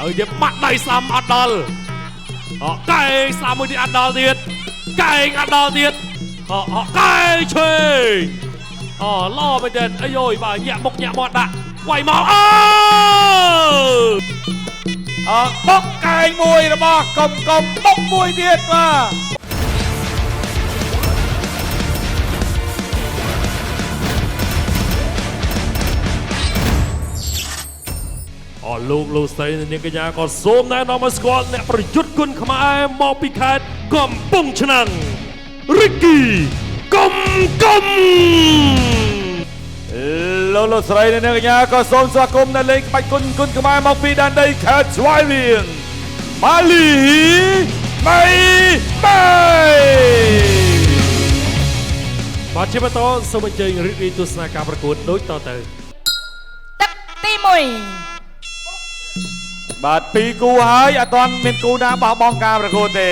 ទៅទៀតបាត់ដៃស្ដាំអត់ដល់អកែងស្ដាំមួយទៀតអត់ដល់ទៀតកែងអត់ដល់ទៀតអកែងឆ្វេងអល្អមែនទែនអាយយបាទញាក់មុខញាក់មាត់ដាក់វាយមកអើអបុកកែងមួយរបស់កុំកុំបុកមួយទៀតបាទអរលោកលោកស្រីនាងកញ្ញាក៏សូមណែនាំឲ្យស្គាល់អ្នកប្រយុទ្ធគុណខ្មែរមកពីខេត្តកំពង់ឆ្នាំងរិកគីកុំកុំលោកលោកស្រីនាងកញ្ញាក៏សូមស្វាគមន៍អ្នកលេងក្បាច់គុណគុណខ្មែរមកពីដែនដីខេត្តស្វាយរៀងម៉ាលីម៉ៃម៉ៃបាទជាបន្តសូមអញ្ជើញរីករាយទស្សនាការប្រកួតដូចតទៅទឹកទី1បាទ2គូហើយអត់ទាន់មានគូណាបោះបង់ការប្រកួតទេ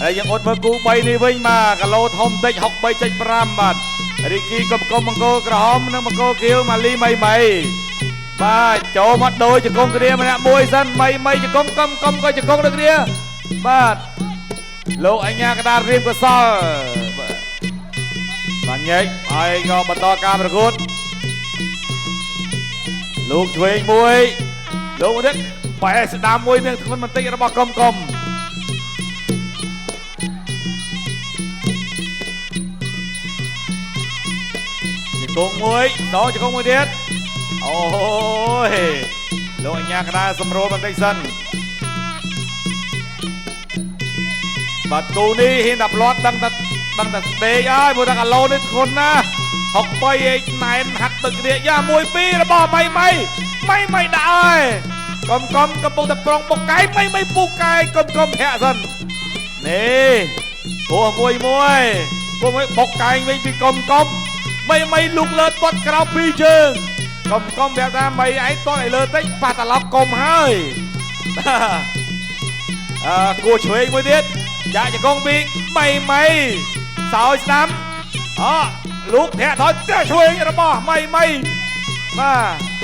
ហើយយើងអត់មើលគូ3នេះវិញបាទគីឡូធំតិច 63.5 បាទរីគីកំកុំមង្គលក្រហមនិងមង្គលខៀវម៉ាលីមីមីបាទចូលមកដូចជង្គង់គ្នាម្នាក់មួយសិនមីមីជង្គង់កំកុំក៏ជង្គង់ដូចគ្នាបាទលោកអញ្ញាកដាលរៀមកុសលបាទញែកហើយក៏បន្តការប្រកួតលោកឆ្វេងមួយលោកនេះបែស្ដាមមួយនឹងធ្ងន់បន្តិចរបស់កំកុំជង្គង់មួយដងជង្គង់មួយទៀតអូយលោកអញ្ញាកដាលសម្រួលបន្តិចសិនបាទគូនេះហ៊ានតែផ្លាត់ដឹងតែដេកហើយព្រោះតែកាឡូនេះធ្ងន់ណាស់63ឯងណែនហាត់ដូចគ្នាយ៉ា1 2របស់ម៉ៃម៉ៃម៉ៃម៉ៃដាក់ហើយកុំកុំកំពុងតែប្រុងបុកកែងម៉ៃម៉ៃពូកែងកុំកុំធាក់សិននេះគោះមួយមួយគោះមួយបុកកែងវិញពីកុំកុំម៉ៃម៉ៃលូកលើទាត់ក្រោមពីរជើងកុំកុំប្រាប់ថាម៉ៃឯងទាត់ឲ្យលើតិចប៉ះត្រឡប់កុំហើយអើគោះឆ្វេងមួយទៀតចាក់ជង្គង់ពីម៉ៃម៉ៃសោយស្ដាំអលូកធាក់ថយផ្ទះឆ្វេងរបស់ម៉ៃម៉ៃបាទ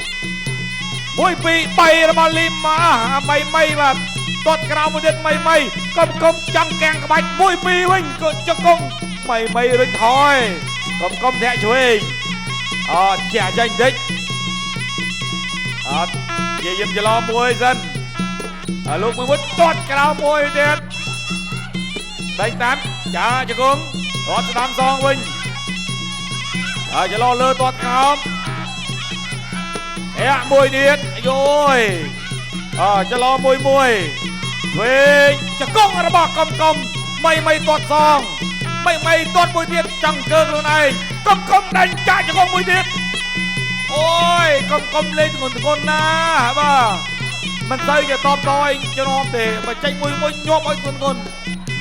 1 2 3របស់លីម៉ាមីមីបាទទាត់ក្រោមមួយទៀតមីមីកុំកុំចង់កាំងក្បាច់1 2វិញក៏ជង្គង់មីមីរុញថយកុំកុំធាក់ឆ្វេងអជះចេញតិចអត់យាយច្រឡំមួយសិនលោកមួយមួយទាត់ក្រោមមួយទៀតដេញតាមចាជង្គង់ទាត់ស្ដាំសងវិញហើយច្រឡលើទាត់ក្រោមធាក់មួយទៀតអាយយអច្រឡមួយមួយឆ្វេងជង្គង់របស់កំកុំមីមីទាត់សងមីមីទាត់មួយទៀតចង់កើខ្លួនឯងកំកុំដេញចាក់ជង្គង់មួយទៀតអូយកុំកុំលេងធ្ងន់ធ្ងន់ណាបាទមិនសូវជាតបតឯងច្រំទេបើចេញមួយមួយញាប់ឲ្យធ្ងន់ធ្ងន់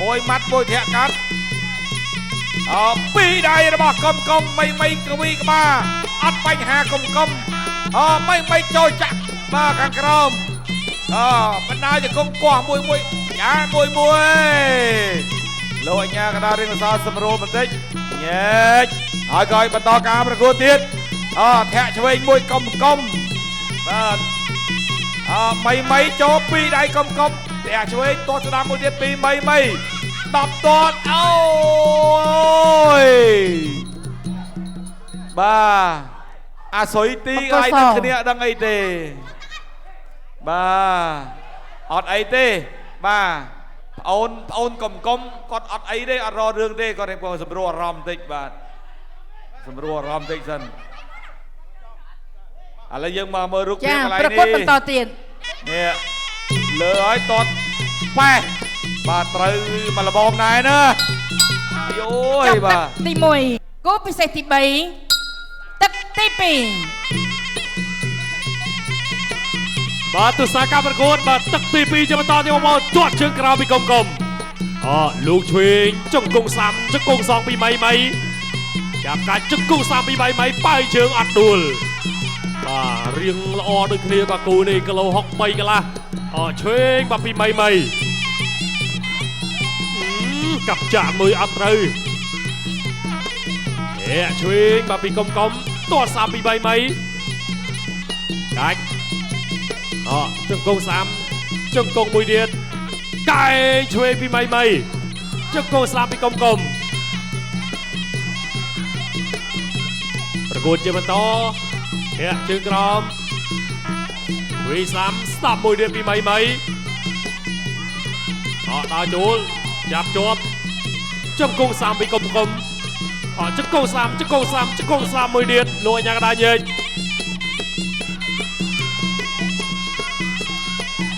មួយម៉ាត់មួយធាក់កាត់អពីរដៃរបស់កំកុំមីមីកវីក្បាលអត់បញ្ហាកំកុំអមីមីចូលចាក់បាទខាងក្រោមអបណ្ដាជង្គង់កោះមួយមួយយ៉ាមួយមួយលោកអញ្ញាកដាលរៀងសសម្រួលបន្តិចញែកហើយក៏ឲ្យបន្តការប្រកួតទៀតអធាក់ឆ្វេងមួយកុំកុំបាទអមីមីចូលពីរដៃកុំកុំធាក់ឆ្វេងទាត់ស្ដាំមួយទៀតពីមីមី10ទាត់អូយបាទអាសុយទីឲ្យនឹងគ្នាដឹងអីទេបាទអត់អីទេបាទប្អូនកុំកុំគាត់អត់អីទេអត់រករឿងទេគាត់តែសម្រួលអារម្មណ៍តិចបាទសម្រួលអារម្មណ៍តិចសិនឥឡូវយើងមកមើលរូបភាពកន្លែងនេះប្រកួតបន្តទៀតនេះលើឲ្យតតប៉េះបាទត្រូវមកលបងដែរណាអូយបាទទី1គូពិសេសទី3ទឹកទី2បាទទស្សនាការប្រកួតបាទទឹកទី2ជាបន្តទៀតមកទាត់ជើងក្រោមពីកុំកុំអលោកឆ្វេងជង្គង់ស្ដាំជង្គង់សងពីមីមីចាប់កាច់ជង្គង់ស្ដាំពីមីមីប៉ើយជើងអត់ដួលបាទរៀងល្អដូចគ្នាបាទគូនេះគីឡូ63កន្លះអឆ្វេងបាទពីមីមីកាប់ចាក់មួយអត់ត្រូវឆ្វេងបាទពីកុំកុំទាត់ស្ដាំពីមីមីកាច់អជង្គង់ស្ដាំ ជង្គង់មួយទៀតកែងឆ្វេងពីមីមីជង្គង់ស្លាប់ពីកុំកុំប្រកួតជាបន្តធាក់ជើងក្រោមវីស្លាំស្ដាប់មួយទៀតពីមីមីអត់ដល់ចូលចាប់ជាប់ជង្គង់ស្លាប់ពីកុំកុំអត់ជង្គង់ស្លាប់ជង្គង់ស្លាប់ជង្គង់ស្លាប់មួយទៀតលោកអញ្ញាកដាញែក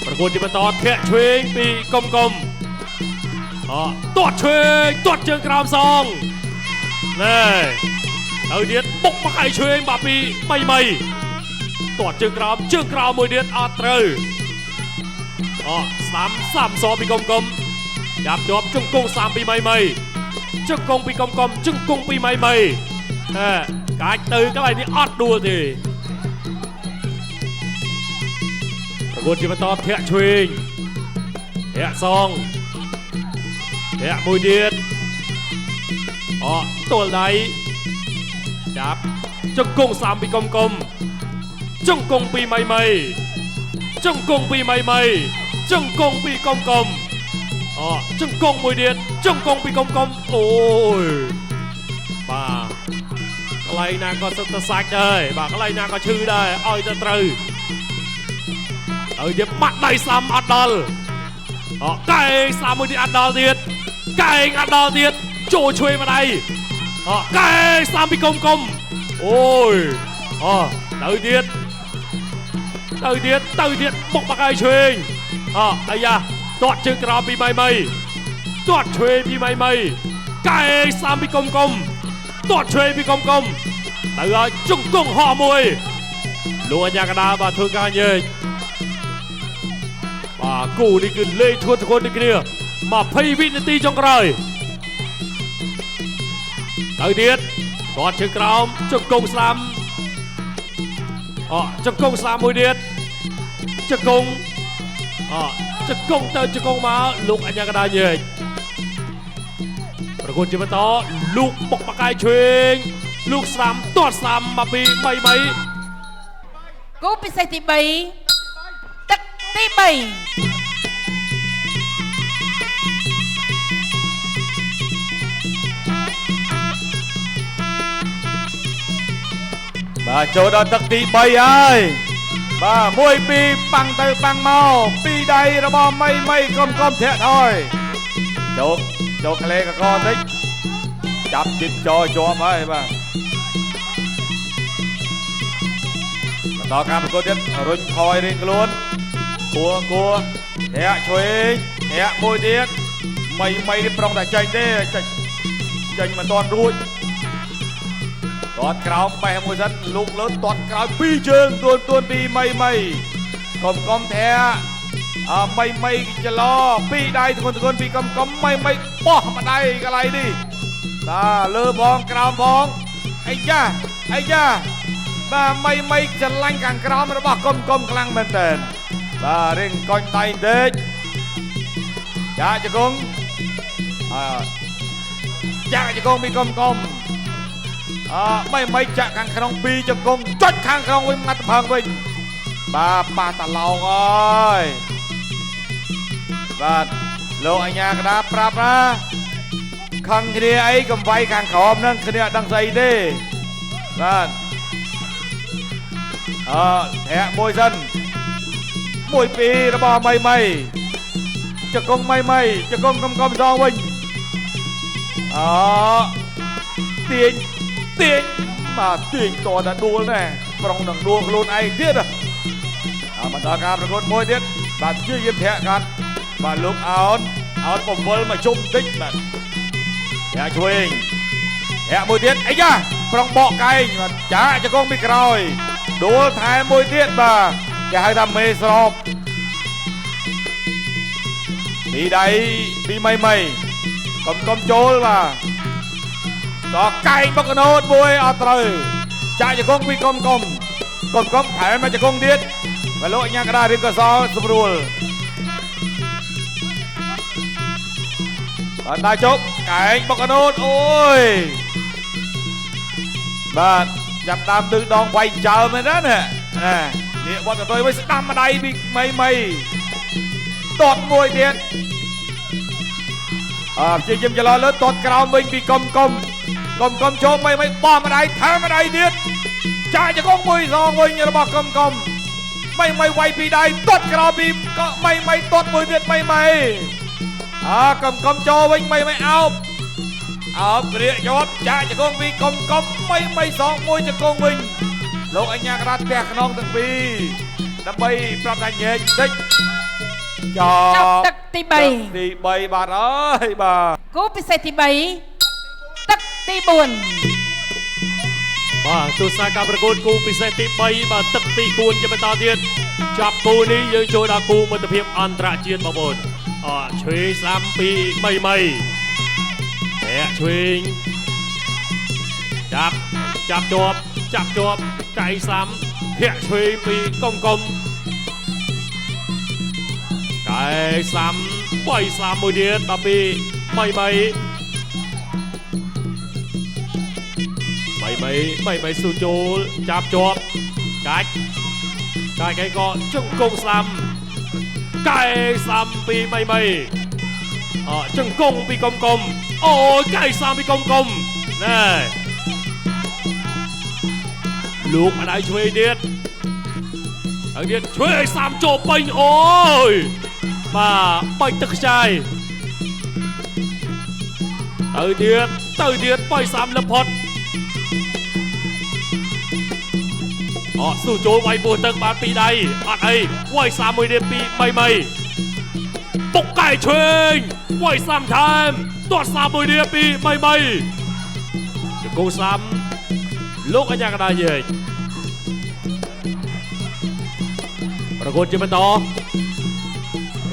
ប្រកួតជាបន្តធាក់ឆ្វេងពីកុំកុំអត់ទាត់ឆ្វេងទាត់ជើងក្រោមសងណែទៅទៀតបុកមកឲ្យឆ្វេងបាទពីមីមីទាត់ជើងក្រោមជើងក្រោមមួយទៀតអត់ត្រូវអត់ស្ដាំស្ដាំសពីកុំកុំចាប់ជាប់ជង្គង់ស្ដាំពីមីមីជង្គង់ពីកុំកុំជង្គង់ពីមីមីហេកាច់ទៅកន្លែងនេះអត់ដួលទេប្រកួតជាបន្តធាក់ឆ្វេងធាក់សងធាក់មួយទៀតអត់ទល់ដៃចាប់ជង្គង់ស្ដាំពីកុំកុំជង្គង់ពីមីមីជង្គង់ពីមីមីជង្គង់ពីកុំកុំអជង្គង់មួយទៀតជង្គង់ពីកុំកុំអូយបាទកន្លែងណាក៏សុទ្ធតែសាច់ដែរបាទកន្លែងណាក៏ឈឺដែរឲ្យទៅត្រូវឲ្យទៀតបាត់ដៃស្ដាំអត់ដល់អកែងស្ដាំមួយទៀតអត់ដល់ទៀតកែងអត់ដល់ទៀតចូលឆ្វេងម្ដាយអកែងស្ដាំពីកុំកុំអូយអទៅទៀតទៅទៀតទៅទៀតបុកបាក់ឲ្យឆ្វេងអអាយ៉ាទាត់ជើងក្រោមពីមីមីទាត់ឆ្វេងពីមីមីកែងស្ដាំពីកុំកុំទាត់ឆ្វេងពីកុំកុំទៅឲ្យជង្គង់ហោះមួយលោកអញ្ញាកដាបាទធ្វើការញែកបាទគូនេះគឺលេងធ្ងន់ធ្ងរដូចគ្នា20វិនាទីចុងក្រោយទៅទៀតទាត់ជើងក្រោមជង្គង់ស្ដាំអជង្គង់ស្ដាំមួយទៀតជង្គង់អជង្គង់ទៅជង្គង់មកលោកអញ្ញាកដាញែកប្រកួតជាបន្តលោកបុកបកាយឆ្វេងលោកស្ដាំទាត់ស្ដាំមកពីមីមីគូពិសេសទី3ទឹកទី3បាទចូលដល់ទឹកទី3ហើយបាទ1 2ប៉ាំងទៅប៉ាំងមកពីរដៃរបស់មីមីកុំកុំធាក់ថយចូលចូលក្លេកកតិចចាប់ជិតចោជាប់ហើយបាទបន្តការប្រកួតទៀតរុញថយរៀងខ្លួនគួគួធាក់ឆ្វេងធាក់មួយទៀតមីមីនេះប្រុងតែចេញទេចេញមិនទាន់រួចទាត់ក្រោមបេះមួយសិនលូកលើទាត់ក្រោយពីរជើងទួនទួនពីមីមីកុំកុំធាក់អមីមីចឡពីរដៃធ្ងន់ធ្ងន់ពីកុំកុំមីមីបោះម្ដាយកន្លែងនេះបាទលើផងក្រោមផងអីយ៉ាអីយ៉ាបាទមីមីចលាញ់ខាងក្រោមរបស់កុំកុំខ្លាំងមែនតើបាទរៀងកុញដៃបន្តិចចាក់ជង្គង់អចាក់ជង្គង់ពីកុំកុំអមីមីចាក់ខាងក្នុងពីរជង្គង់ចុចខាងក្នុងវិញមាត់ផឹងវិញបាទប៉ះតឡោងអើយបាទលោកអញ្ញាកដាប្រាប់ណាខឹងគ្នាអីកំវៃខាងក្រោមហ្នឹងគ្នាអត់ដឹងស្អីទេបាទអធាក់មួយសិនមួយពីររបស់មីមីជង្គង់មីមីជង្គង់កុំកុំសងវិញអទាញទាញបាទទាញតតែដួលណែប្រុងនឹងដួលខ្លួនឯងទៀតអបន្តការប្រកួតមួយទៀតបាទជាយាមធាក់កាត់បាទលោកអោនអោនពវល់មកជុំតិចបាទធាក់ឆ្វេងធាក់មួយទៀតអីយ៉ាប្រុងបកកែងបាទចាក់ជង្គង់ពីក្រោយដួលថែមមួយទៀតបាទគេហៅថាមេស្របពីដៃពីមីមីកុំកុំចូលបាទតកែងបុកកណូតមួយអត់ត្រូវចាក់ជង្គង់ពីកុំកុំកុំកុំថែមមកជង្គង់ទៀតបាទលោកអញ្ញាកដារៀបកសលស្រួលបាទដល់ជប់កែងបុកកណូតអូយបាទចាប់តាមទិសដងវាយចើមែនណាណានេះវត្តកតុយវិញស្ដាំម្ដាយពីមីមី ទាត់មួយទៀតអើព្យាយាមចលោលើទាត់ក្រោមវិញពីកុំកុំកុំកុំចូលមិនមិនបោះម្ដាយថែមម្ដាយទៀតចាក់ជង្គង់មួយសងវិញរបស់កុំកុំមិនមិនវាយពីដៃទាត់ក្រោមពីក៏មិនមិនទាត់មួយទៀតមិនមិនអើកុំកុំចូលវិញមិនមិនអោបអោបរៀកជាប់ចាក់ជង្គង់ពីកុំកុំមិនមិនសងមួយជង្គង់វិញលោកអញ្ញាក្រាតផ្ទះខ្នងទាំងពីរដើម្បីប្រាប់ថាញែកតិចចប់ទឹកទី3ទី3បាទអើយបាទគូពិសេសទី3ទឹកទី4បាទទស្សនាការប្រកួតគូពិសេសទី3បាទទឹកទី4ជាបន្តទៀតចាប់គូនេះយើងចូលដល់គូមិត្តភាពអន្តរជាតិបងប្អូនអឆ្វេងស្ដាំពី3មីតែឆ្វេងចាប់ចាប់ជាប់ចាប់ជាប់កៃស្ដាំធាក់ឆ្វេងពីកុំកុំកែស្ដាំបីស្ដាំមួយទៀតដល់ពី3មីបីមីបីមីស៊ូចូលចាប់ជាប់កាច់កាច់គេក៏ជង្គង់ស្ដាំកែស្ដាំពីមីមីអជង្គង់ពីកុំកុំអូយកែស្ដាំពីកុំកុំណែលោកម្ដាយឆ្វេងទៀតហើយទៀតឆ្វេងស្ដាំចូលពេញអូយបាទបាច់ទឹកខ្ចាយទៅទៀតទៅទៀតបីស្ដាំលឹបផុតអស៊ូចូលវាយពោះទឹកបានពីរដៃអត់អីវាយស្ដាំមួយទៀតពីមីមីបុកកែឆ្វេងវាយស្ដាំថែមទាត់ស្ដាំមួយទៀតពីមីមីជង្គង់ស្ដាំលោកអញ្ញាកដាយែកប្រកួតជាបន្ត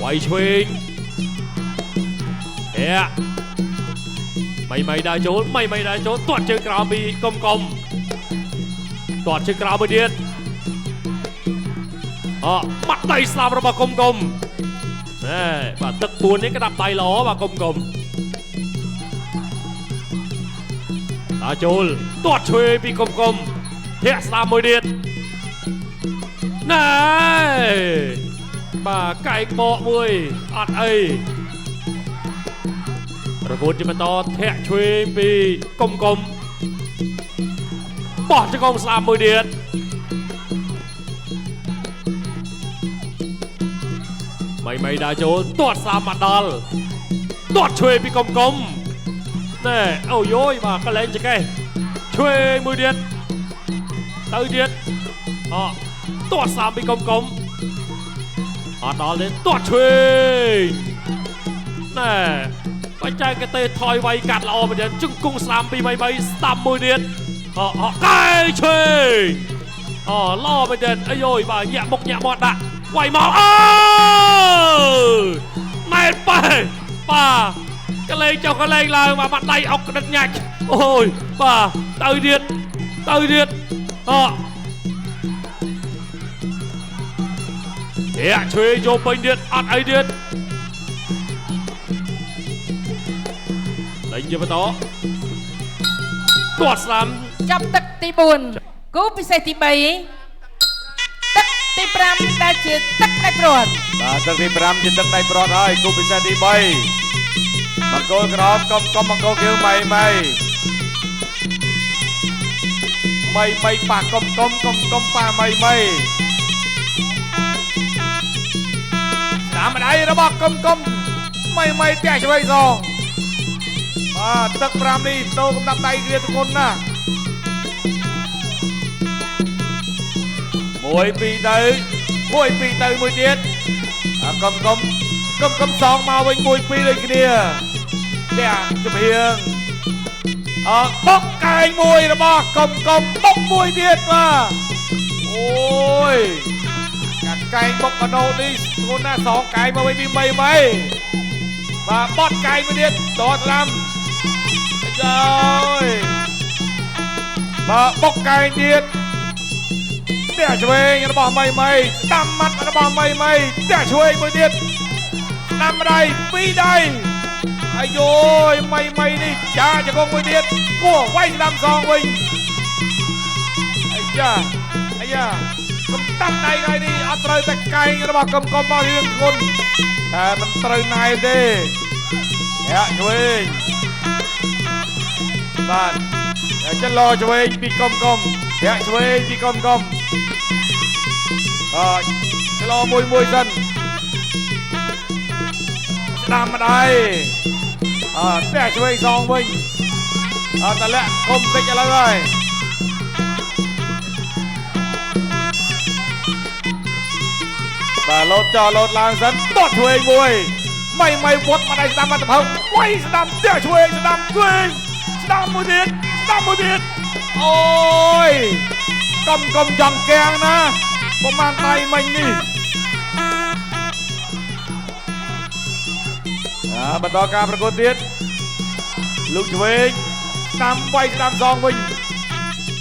វាយឆ្វេងហែមីមីដើរចូលមីមីដើរចូលទាត់ជើងក្រោមពីកុំកុំទាត់ជើងក្រោមមួយទៀតអបាត់ដៃស្ដាំរបស់កុំកុំណែបាទទឹកពួននេះក្តាប់ដៃល្អបាទកុំកុំដើរចូលទាត់ឆ្វេងពីកុំកុំធាក់ស្ដាំមួយទៀតណែបាទកែកបកមួយអត់អីប្រកួតជាបន្តធាក់ឆ្វេងពីកុំកុំបោះជង្គង់ស្ដាំមួយទៀតមីមីដើរចូលទាត់ស្ដាំមកដល់ទាត់ឆ្វេងពីកុំកុំណែអូយយបាទកលែងចកេះឆ្វេងមួយទៀតទៅទៀតអទាត់ស្ដាំពីកុំកុំអត់ដល់ទេទាត់ឆ្វេងណែបច្ចេកទេសថយវាយកាត់ល្អមែនទេជង្គង់ស្ដាំពីមីមីស្ដាំមួយទៀតអកែឆ្វេងអល្អមែនទេអាយយបាទញាក់មុខញាក់មាត់ដាក់វាយមកអើណែប៉ែបាទកលែងចុះកលែងឡើងបាទបាត់ដៃអុកក្តិតញាច់អូយបាទទៅទៀតទៅទៀតអធាក់ឆ្វេងចូលពេញទៀតអត់អីទៀតដេញជាបន្តទាត់ស្ដាំចាប់ទឹកទី4គូពិសេសទី3ទឹកទី5ដែលជាទឹកដៃព្រាត់បាទទឹកទី5ជាទឹកដៃព្រាត់ហើយគូពិសេសទី3បង្គោលក្រោមកុំកុំបង្គោលខៀវមីមីមីមីប៉ះកុំកុំកុំកុំប៉ះមីមីតាមដៃរបស់កុំកុំមីមីផ្ទះឆ្វេងសងបាទទឹក5នេះតោកំដាប់ដៃគ្នាធ្ងន់ណាស់1 2ទៅ1 2ទៅមួយទៀតកុំកុំកុំកុំសងមកវិញ1 2ដូចគ្នាផ្ទះចំហៀងអបុកកែងមួយរបស់កុំកុំបុកមួយទៀតបាទអូយ កែងបុកកណូនេះធ្ងន់ណាស់សងកែងមកវិញពីមីមីបាទបត់កែងមួយទៀតតស្ដាំអាយយបាទបុកកែងទៀតផ្ទះឆ្វេងរបស់មីមីស្ដាំម៉ាត់របស់មីមីផ្ទះឆ្វេងមួយទៀតស្ដាំដៃពីរដៃអាយយមីមីនេះចាជង្គង់មួយទៀតគោះវាយស្ដាំសងវិញអាយ៉ាអាយ៉ា កំតាំដៃថ្ងៃនេះអត់ត្រូវតែកែងរបស់កុំកុំមករឿងធ្ងន់តែមិនត្រូវណែទេធាក់ឆ្វេងបាទចលោឆ្វេងពីកុំកុំធាក់ឆ្វេងពីកុំកុំអចលោមួយមួយសិនស្ដាំម្ដាយអផ្ទះឆ្វេងសងវិញអតលាក់គុំតិចឥឡូវហើយបាទលោតចោលោតឡើងសិនទាត់ឆ្វេងមួយមិនវត្តម្ដាយស្ដាំមកទៅវាយស្ដាំផ្ទះឆ្វេងស្ដាំឆ្វេងស្ដាំមួយទៀតស្ដាំមួយទៀតអូយកុំកុំចង់កាំងណាប្រហែលដៃមិញនេះបន្តការប្រកួតទៀតលោកឆ្វេងស្ដាំវាយស្ដាំសងវិញ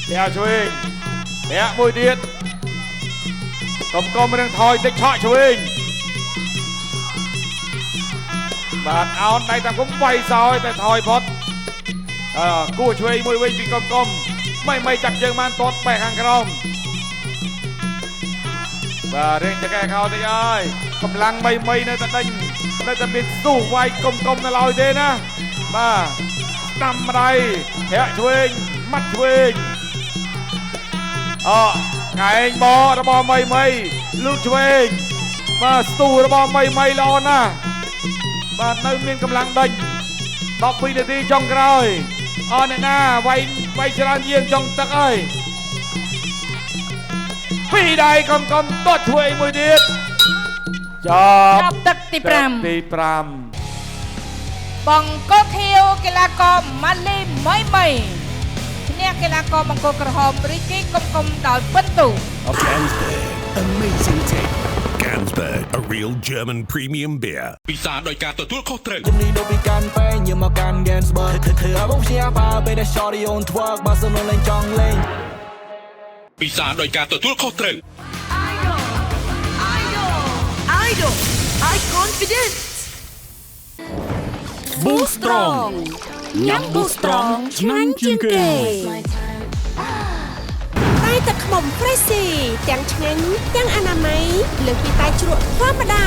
ធាក់ឆ្វេងធាក់មួយទៀតកុំកុំនឹងថយតិចឆក់ឆ្វេងបាទអោនដៃតាមគុំវាយសោយតែថយផុតគូឆ្វេងមួយវិញពីកុំកុំមិនចាប់ជើងបានទាត់បែកខាងក្រោមបាទរៀងចកែខោតិចហើយកម្លាំងមីនៅតែដេញនៅតែមានស៊ូវាយកុំកុំនៅឡើយទេណាបាទស្ដាំម្ដាយធាក់ឆ្វេងម៉ាត់ឆ្វេងអកែងបរបស់មីលូកឆ្វេងបាទស្ទុះរបស់មីល្អណាស់បាទនៅមានកម្លាំងដេញ12នាទីចុងក្រោយអអ្នកណាវាយច្រើនជាងចុងទឹកហើយពីរដៃកុំកុំទាត់ឆ្វេងមួយទៀតចប់ទឹកទី5ទី5បង្គោលខៀវកីឡាករម៉ាលីមីឈ្នះកីឡាករបង្គោលក្រហមរីគីកុំកុំដោយពិន្ទុ Ganzberg Amazing Taste Ganzberg a real German premium beer ពិសាដោយការទទួលខុសត្រូវជំនាញដូចពីកាន់ពេញយើងមកកាន់ Ganzberg ធ្វើឲ្យបងផ្ញើបើពេលដែល Shorty on twerk បើសិនលេងចង់លេងពិសាដោយការទទួលខុសត្រូវ Idol Idol Idol I confident Boost Strong ញ៉ាំ Boost Strong ឆ្ងាញ់ជាងគេតែទឹកខ្មុំ Freshie ទាំងឆ្ងាញ់ទាំងអនាម័យលើសពីតែជ្រក់ធម្មតា